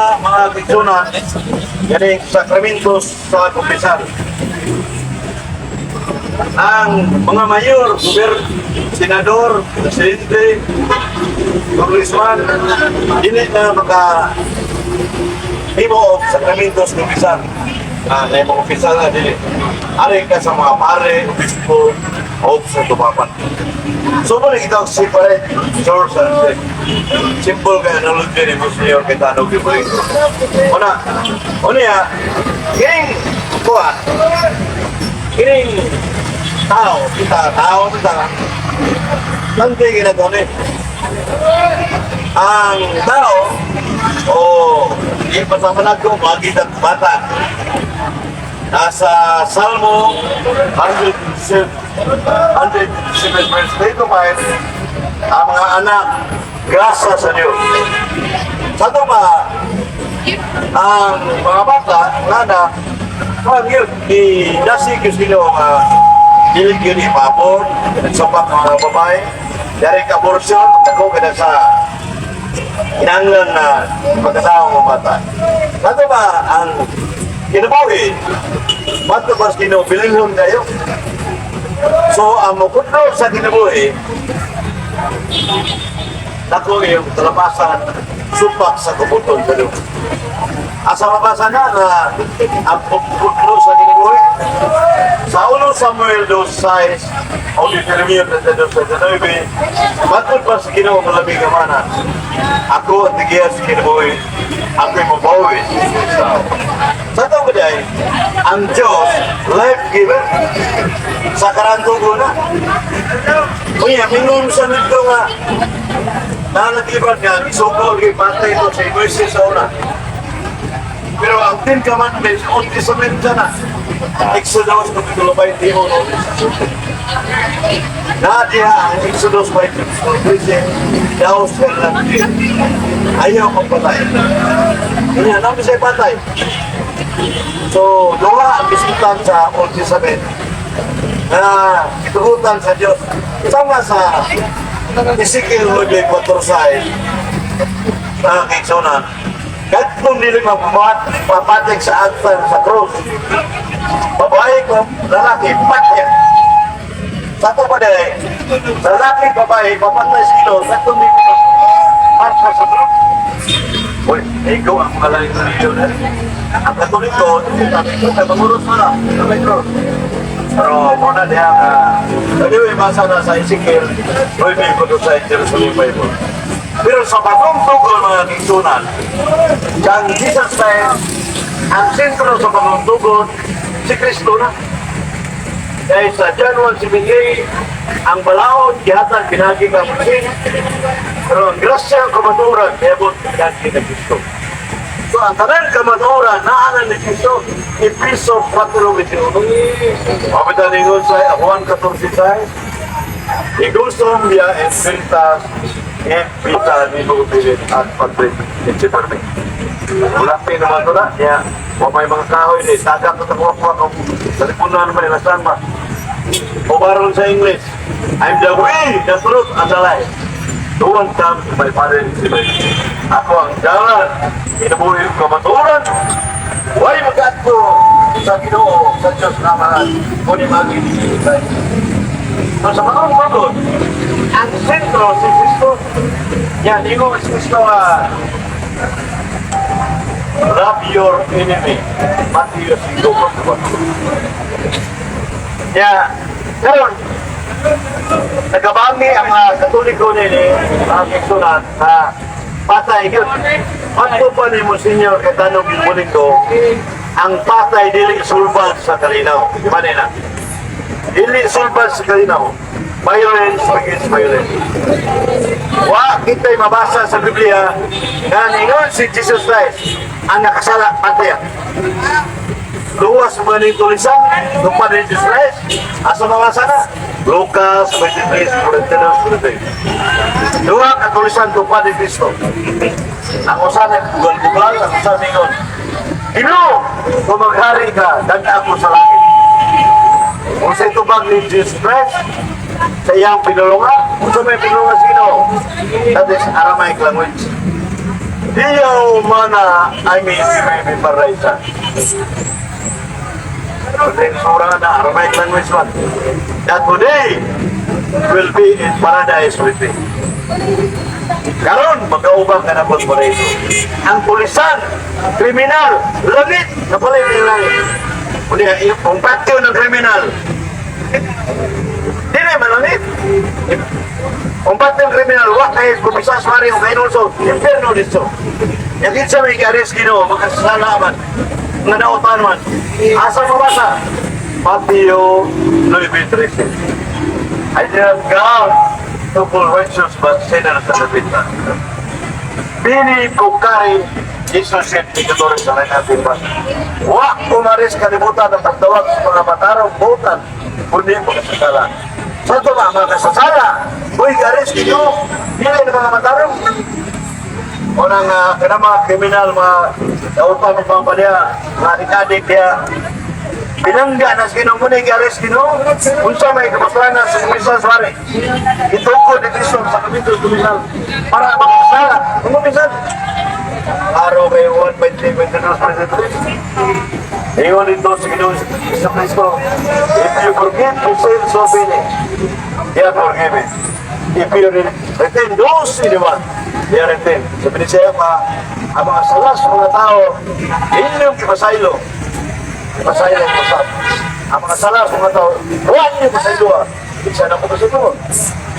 na, mga kaigsuonan, ganing sakramentos sa kumpisal. Ang mga mayor, senador, presidente, congressman, dili na maka himo og sakramentos kumpisal. Ah, na mga opisyal na dili. Ari ka sa mga pare, obispo, o sa tumapan. So, mo kita separate source and sect. Simple kay analogy ni Monsignor Cayetano Gibolino. Una, una ya, kining kuan, kining tao, kita, tao, kita, nanti ginagawa ni. Ang tao, o di pa sa managko, makita bata. Nasa Salmo 107, 107 verse 3 to 5, ang mga anak, grasa sa Diyos. Sa ito ba, ang mga bata, nga na, yun, di dasig yung sino nga, dili yun ipapon, nagsapak ang mga babae, dari abortion, dako ka na sa kinahanglan na pagkatao ng bata. Kato ba ang kinabuhi? Bato ba sa Ginoo, bililhon kayo? So, ang mukontrol sa kinabuhi, dako yung talapasan, supak sa kabut-on sa Diyos. Asa mabasa na nga ang pagkontrol sa kinabuhi? Sa 1 Samuel 2.6 o Deuteronomio 32.39, matod pa sa Ginoo ang labing amanan, ako ang tigiya sa kinabuhi, ako'y mabawi sa tao. Sa ito ba ang Diyos, life giver, sa karantugo na. Unya, mingon sa nito nga, nalatiban nga, isuko, patay ito sa Moises sa una. Pero ang Ten Commandments, Old Testament na. Exodus Kapitulo 21. Na diha ang Exodus 21, "Thou shall not kill." Ayaw kong patay. Kanya, namin siya patay. So, duha ang bisita sa Old Testament na itugutan sa Diyos. Sama sa Ezekiel 9:4, mga kaigsuonan. Kadtong dili mapapatig sa altar sa krus. Babae ko, lalaki, patya. Sa ito pa din, lalaki, babae, papatay sa Ginoo, sa itong dili mapatay sa krus. Uy, ikaw ang mga laing religion eh. Ang Katoliko, ko, kay manguros mo na, may cross. Pero muna diha nga, anyway, basa na sa Ezekiel 9 sa Jerusalem Bible. Pero sa Bagong Tugon, mga kaigsuonan, kang Jesus Christ, ang sentro sa Bagong Tugon, si Kristo na. Kaya sa John 1.78, ang balaod, gihatag, pinagi ka Moises, pero ang grasya ang kamatuoran, niabot pinagi ni Kristo. So ang tanan kamatuoran, naanan ni Kristo, Efeso 4.21. Mapitan ningon sa Juan 14.6, "Ego sum via et veritas et vita nihil bibit ad Patrem except per me." Wala pa naman ito na. Kaya, wa may mga kahoy ni. Tagak ko takuha ko. Sa lipunan naman nila sama. O baron sa English, "I'm the way, the truth, and the life. No one comes to my Father except by me." Ako ang dalan, kinabuhi ug kamatuoran. Way makaadto sa Ginoo, sa Diyos Amahan, kundi maagi ni Jesus Christ. So sa Bagong Tugon, ang sentro si Kristo. Yan, ingon si Kristo nga, "Love your enemy." Matthew 5:44. Ya, karon nagkabangi ang mga Katoliko nini, mga kaigsuonan, na patay yun. Padto pa ni Monsignor Cayetano Gibolino, ang patay dili sulbad sa kalinaw. Di ba nila? Dili sulbad sa kalinaw. Violence against violence. Wa kita'y mabasa sa Biblia nga ningon si Jesus Christ, ang nakasala patay. Luwas mo ning tulisan, tupad ni Jesus Christ. Asa mabasa na? Lucas 23, 42, 43. Duha ka tulisan tupad ni Kristo. Ang usa nagbugal-bugal, ang usa ningon, "Ginoo, kung maghari ka, dad-a ako sa langit." Kung sa itubag ni Jesus Christ, sa iyang pinulunga, kung sa may pinulunga sa Ginoo, that is Aramaic language. Diyaw mana ay may paraysa. Sura na Aramaic language man. That today will be in paradise with me. Karon magkaubang ka na po paraiso. Ang pulisan, kriminal, langit, napalit yung langit. Kundi kung patio ng kriminal, di na malangit. Kung patio ng kriminal, wa kay kumisa sa mari o kay nulso, impierno dito. Yakin sa may gares Ginoo, makasala man, nga nautan man. Asa mabasa? Mateo 9:13. I did not come to call righteous but sinners to repentance. Veni vocari, Jesus said, pecadores sa natin ba? Wa umaris kalibutan ang pagtawag sa mga matarong butan, kundi makasasala. Sa ito ba, mga kasasala, uy, garis Ginoo, dili na mga matarong. Unang kana mga kriminal, mga dautan ng mga niya, mga adik-adik niya, binangga na sa Ginoo mo na garis Ginoo. Unsa may kabaslanan sa kumisa sa mari. Itukod ni Kristo sa kapitulo kriminal para makasala. Kung minsan, araw kay 1.3, 22, ingon dito sa Ginoo sa Kristo, if you forgive the sins of any, they are forgiven. If you retain those anyone, they are retained. Sabi ni siya pa, ang mga salas mga tao, inyong ipasaylo. Ipasaylo ang usap. Ang mga salas mga tao, huwag niyo pasaylo. Isa na ko pasaylo.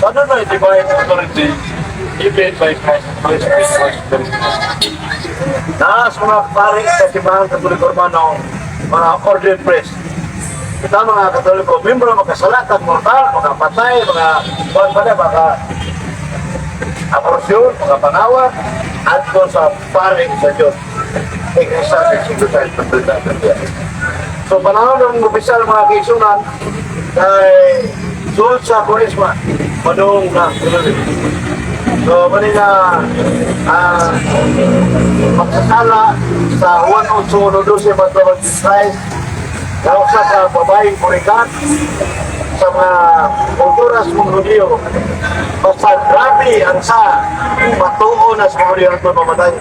So ano na divine authority given by Christ, Christ, Christ, Christ. Naas mga pari sa Simbahan Katoliko Romano, mga ordained priest. Kita mga Katoliko, membro makasalatan mortal, mga patay, mga buwan pa na, mga aborsyon, mga pangawat, adto sa pari sa Diyos. Iglesia sa Siglo sa. So panahon ng opisyal, mga kaigsuonan, kay sulod sa Kurisma, padung na. So, mani na magsasala sa Juan 8:12 matawag si Christ, kausa sa babaeng purikat sa mga kulturas mong Hudiyo. Basta grabe ang sa patuo na sa mga Hudiyo ang mamatay.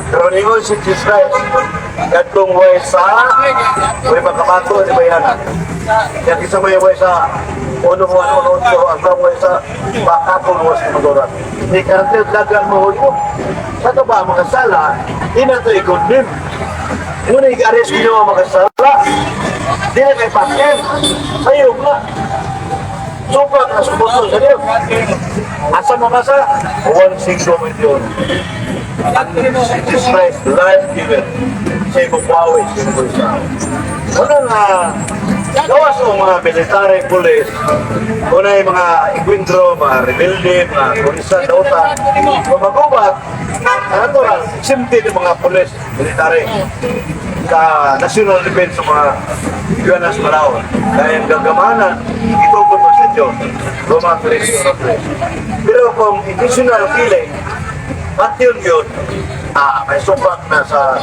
Pero ningon si Jesus Christ, kadtong way sa, way makabato ni bayana. Kaya kisa may way sa, uno Juan 1:8, ang kang way sa, bakakong was kamaguran. Ni kartel dagan mo Hudiyo. Sa ito ba, mga sala, di na ito i-condemn. Ngunit i-arrest Ginoo ang mga sala. Di na kay pakin. Sayo nga. Supak na sumusunod sa Diyos. Asa mo ka sa? 1:5 million. Jesus Christ, life giver. Sa ibubawi, sa ibubawi. Wala nga, gawas o mga military police, una yung mga igwindro, mga rebelde, mga pulisan, dauta, kung magubat, natural, exempted yung mga police, military, sa national defense sa mga Yuanas Malawon. Dahil gagamanan, itukod mo sa Diyos, Roma 3, Pero kung intentional killing, at yun yun, may supak na sa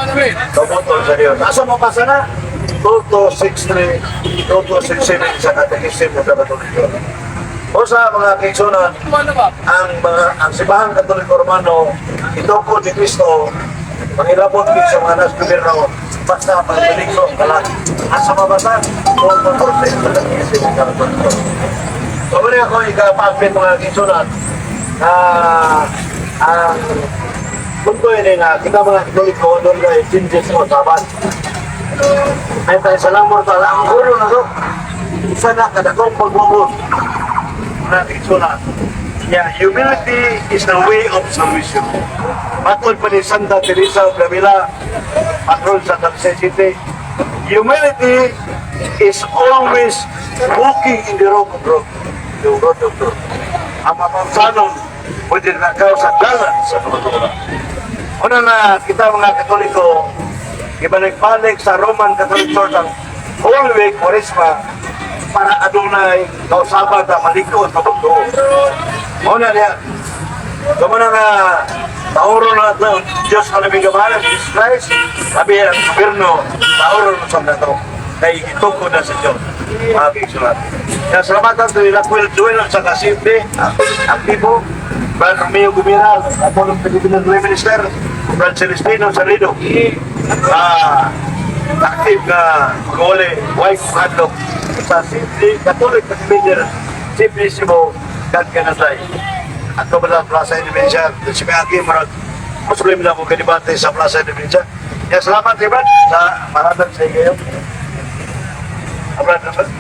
kabutol sa Diyos. Asa mo pa sana? 2263, 2267 sa Catechism ng Katoliko. O sa mga kaigsuonan, ang Simbahang Katoliko Romano, itukod ni Kristo, mangilabot gid sa mga nas gobyerno, basta pagbalikso kalat. Asa mabasa? 2246 sa Catechism ng Katoliko. So, muna ako ikapagpit, mga kaigsuonan, na ang punto ini nga kita mga Katoliko doon kay changes mo sabat. Ay tayo sa lang mortal, ang gulo na to. Isa na kadakong pagbubos. Mga kaigsuonan. Yeah, humility is the way of salvation. Matod pa ni Santa Teresa of Avila, patron sa Talisay City, humility is always walking in the road of truth. The road of truth. Ang mapamsanon, pwede na ka sa dalan sa kamatuoran. Una na kita mga Katoliko, ibalik-balik sa Roman Catholic Church ang Holy Week, Kwaresma, para adunay kausaban ta malikod mabugto. Una niya, Kamo na nga, tauro na ito, Diyos na labing gamana, Jesus Christ, sabi ang gobyerno, tauro na sa nato, kay itukod na sa Diyos. Mga kaigsuonan. Kaya salamatan to nila Quill Duel sa kasimple, aktibo. Brad Romeo Gumiral, atong Philippine Minister, Brad Celestino Salido. Active nga mag-uli, wife hadlok sa Simply Catholic Leader, Simplissimo, God Kanatay. At ba sa Plaza Indonesia, si Mayaki, marag Muslim na ako kadibate sa Plaza Indonesia. Ya, salamat kay Brad sa mahatag sa iyo. Brad, Brad.